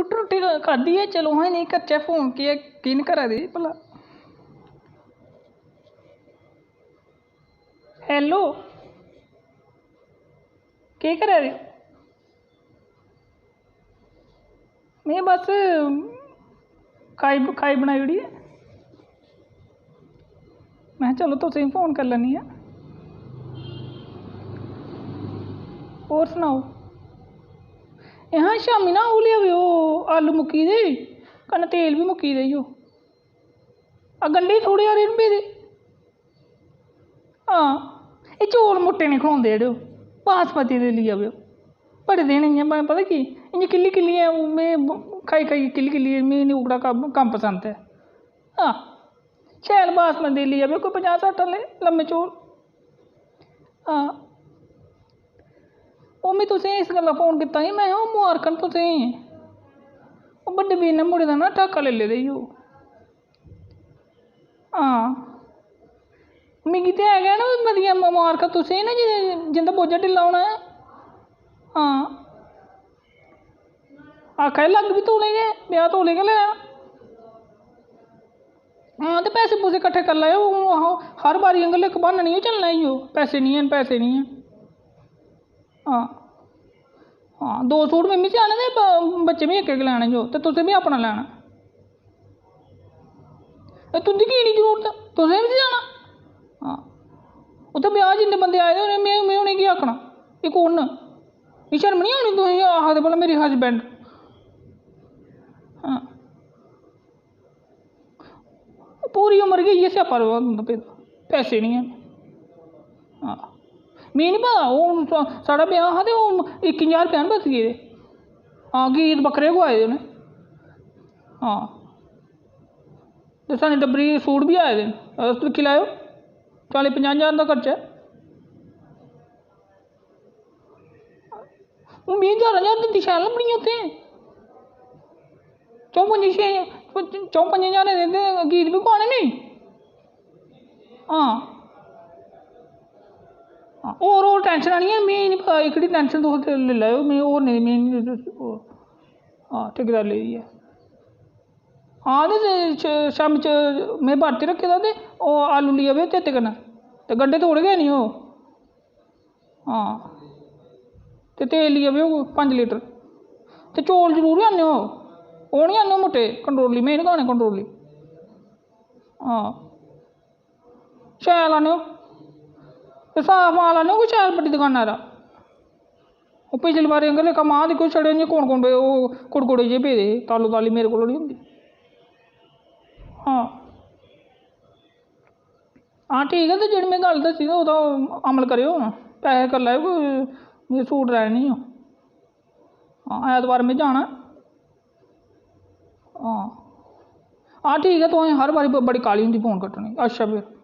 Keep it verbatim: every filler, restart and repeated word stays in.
रुट्टी रुट्टी खाद्धी ऐ, चलो हां, इ'नेंगी करचै फोन, केह्, केह् न करा दे भला? हैलो, केह् करा दे? में बस खाई, खाई बनाई ओड़ी ऐ। में चलो तुसेंगी फोन करी लैन्नी आं। होर सनाओ। एह् हां, शामीं ना ओह् लेई आवेओ, आलू मुक्की दे, कन्नै तेल बी मुक्की दे ई ओ। आ गंढे थोह्ड़े हारे न पेदे। हां, एह् चौल मुट्टे निं खलोंदे, जेह्ड़े बासमती दे लेई आवेओ। बड़े दिन इ'यां, प-, पता की, इ'यां किल्ली किल्लियै, ओह् में ब-, खाई खाई किल्ली किल्लियै, मी निं ओह्कड़ा कम्म, कम्म पसंद ऐ। हां, शैल बासमती दे लेई आवेओ, कोई पंजाह् सट्ठ आह्ले लम्मे चौल। हां, ओह् में तुसेंगी इस गल्ला फोन कीता ही, में ओह् मुबारखां न तुसेंगी। ओह् बड्डे बीर ने मुड़े दा ना ठाका लेई लेदा ई ओह्। हां, मिगी ते है गै ना, मतियां मबारखां तुसें ना, जि-, जिंदा बोझा ढिल्ला होना ऐ। हां, आखा दे लग्ग बी तौले गै, ब्याह् तौले गै लैना। हां, ते पैसे पूसे कट्ठे करी लैओ। हून आहो, हर बारी आंह्गर इक ब्हान्ना निं चलना ई ओ, पैसे निं हैन, पैसे निं हैन। हां, हां, दो सूट में बी सिआने ते ब-, बच्चे बी इक इक लैने जो, ते तुसें बी अपना लैना। ते तुं'दी की निं जरूरत? तुसें बी सिआना। हां, उत्थै ब्याह् जिन्ने बंदे आए दे होने, में, में उ'नेंगी आखना, "एह् कु'न न? एह् शर्म निं औनी तुसेंगी?" आखदे भला, "मेरे husband।" हां। पूरी उमर गै इ'यै स्यापा रौह्ना तुं'दा पेदा, पैसे निं हैन। हां, मी निं पता, ओह् हून सा-, साढ़ा ब्याह् हा ते ओह् इक्की ज्हार रपेआ निं बची गेदे। हां, गीत बक्खरे गोआए दे उ'नें। हां, ते सानूं डब्बरी सूट बी आए दे न, तुस दिक्खी लैएओ, चाली पंजाह् ज्हार दा खर्चा ऐ। हून बीह् ज्हार, ज्हार दिंदी शैल लब्भनी उत्थै। च'ऊं पं'जी छे, च'ऊं पं'जी ज्हारें दे ते गीत बी गोआने नी। हां। हां, होर, होर टैंशनां निं ऐ, मी निं पता, एह्कड़ी टैंशन तुस ते लेई लैएओ, मी होर नेईं, मी निं, हां, ठेकेदार लेई दी ऐ। हां, ते श-, शामीं च में बरत रक्खे दा ते ओह् आलू लेई आवेओ चेते कन्नै, ते गंढे तोड़े गै निं ओह्। हां, ते तेल लेई आवेओ पंज लीटर, ते चौल जरूर आह्नेओ, ओह् निं आह्नेओ मुट्टे कंडोली, में निं खाने कंडोली। हां, शैल आह्नेओ, ते साफ माल आह्नेओ, कोई शैल बड्डी दकाना रा। ओह् पिछली बारी आंह्गर लेखा मांह् दिक्खो, छड़े इ'यां कौन कौन पे-, ओह् कुड़कुड़े जेह् पेदे हे, तालो ताली मेरे कोल निं होंदी। हां। हां, ठीक ऐ, ते जेह्ड़ी में गल्ल दस्सी ना, ओह्दा अमल करेओ। पैसे करी लैएओ, कोई, मिगी सूट लैने निं ओ। हां, ऐतवार में जाना। हां। हां, ठीक ऐ, तुसें हर बारी ब-, बड़ी काह्ली होंदी फोन कट्टने दी। अच्छा, फिर।